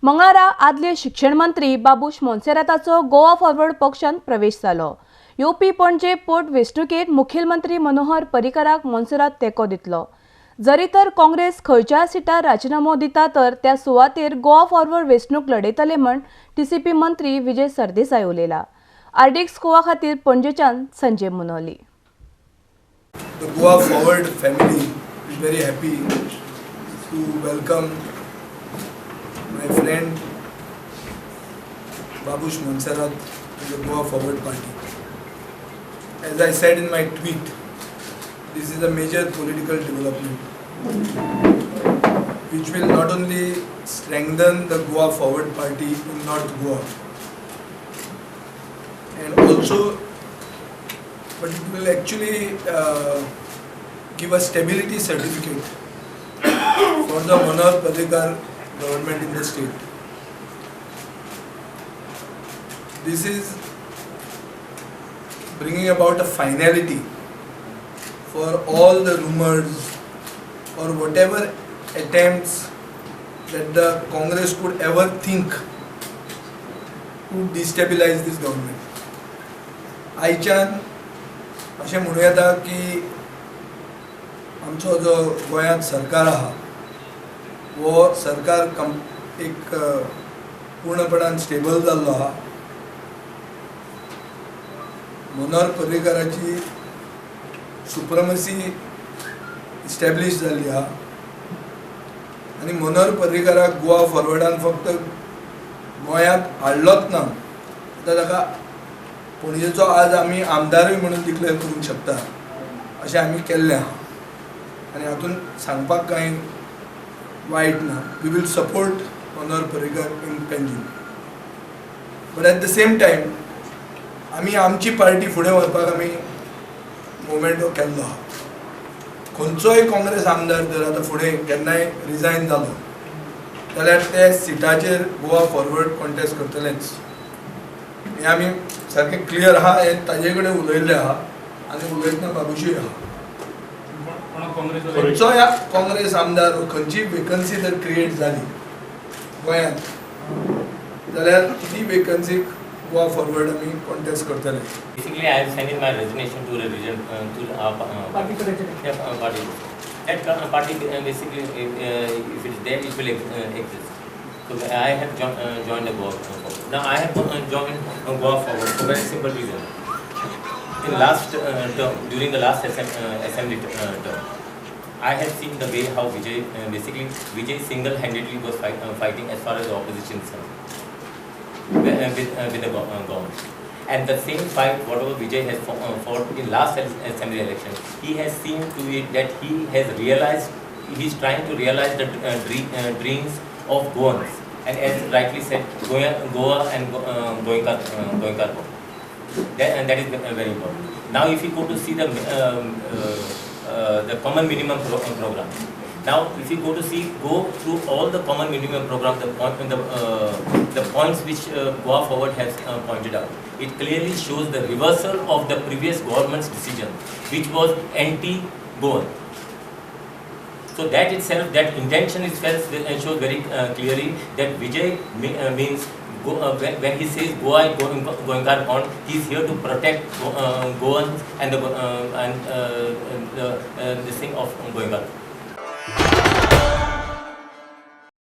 मंगळारा आदले शिक्षण मंत्री बाबूश मोन्सेराताचो गोवा फॉरवर्ड पक्षांत प्रवेश जालो. येवपी पणजे पोट वेंचणुकेंत मुखेलमंत्री मनोहर पर्रीकाराक मोन्सेरात तेंको दितलो. जरी तर काँग्रेस खंयच्याय सिटार राजिनामो दिता तर त्या सुवातेर गोवा फॉरवर्ड वेंचणूक लढयतले म्हण टीसीपी मंत्री विजय सरदेसाय उलयला. आरडीएक्स गोवा खातीर पणजेच्यान Sanjay मुनोली. The Goa Forward family is very happy to welcome my friend Babush Monserrat to the Goa Forward Party. As I said in my tweet, this is a major political development which will not only strengthen the Goa Forward Party in North Goa and also, but it will actually give a stability certificate for the Manohar Parrikar government in the state. This is bringing about a finality for all the rumors or whatever attempts that the Congress could ever think to destabilize this government. आयच्यान अशें म्हणूं येता की आमचो जो गोंयांत सरकार आहा हो सरकार कम एक पूर्णपणान स्टेबल जाल्लो आहा. मनोहर पर्रीकाराची सुप्रमसी इस्टॅब्लीश जाल्ली आहा आनी मनोहर पर्रीकाराक गोवा फॉरवर्डान फक्त गोंयांत हाडलोच ना, आतां ताका पणजेचो आज आमी आमदारूय म्हणून डिक्लेअर करूंक शकता अशें आमी केल्लें आहा आनी हातूंत सांगपाक कांय वायट ना. We will support Manohar Parrikar in Panjim, but at the same time आमी आमची पार्टी फुडें व्हरपाक आमी मुवमेंट हो केल्लो आहा. खंयचोय काँग्रेस आमदार जर आतां फुडें केन्नाय रिजायन जालो जाल्यार ते सिटाचेर गोवा फॉरवर्ड कॉन्टेस्ट करतलेच, हें आमी सारकें क्लियर आहा. हें ताजे कडेन उलयल्लें आहा आनी उलयतना बाबूशूय आहा. खंयचोय काँग्रेस आमदार, खंयची वेकन्सी जर क्रिएट जाली गोंयांत जाल्यार ती वेकन्सीक गोवा फॉरवर्ड आमी कॉन्टेस्ट करतले. Basically, I have sent in my resignation to the region, to party president. Yeah, party. That party basically, if it is there, it will exist. So I have joined the Goa Forward. Now I have joined Goa Forward for very simple reason. In last term, during the last assembly term, I have seen the way how Vijay, basically Vijay single-handedly was fighting as far as the opposition is concerned with the government. And the same fight, whatever Vijay has fought in last assembly election, he has seen to it that he has realized, he is trying to realize the dreams of Goans. And as rightly said, Goa and Goenkar Goa. And that is very important. Now if you go to see the common minimum program. Now if you go to see, go through all the common minimum program, the points which Goa Forward has pointed out, it clearly shows the reversal of the previous government's decision, which was anti-Goan. So that itself, that intention itself shows very clearly that Vijay means go, when he says Goa and Goenkar Bond, he is here to protect Goans and this thing of Goenkar.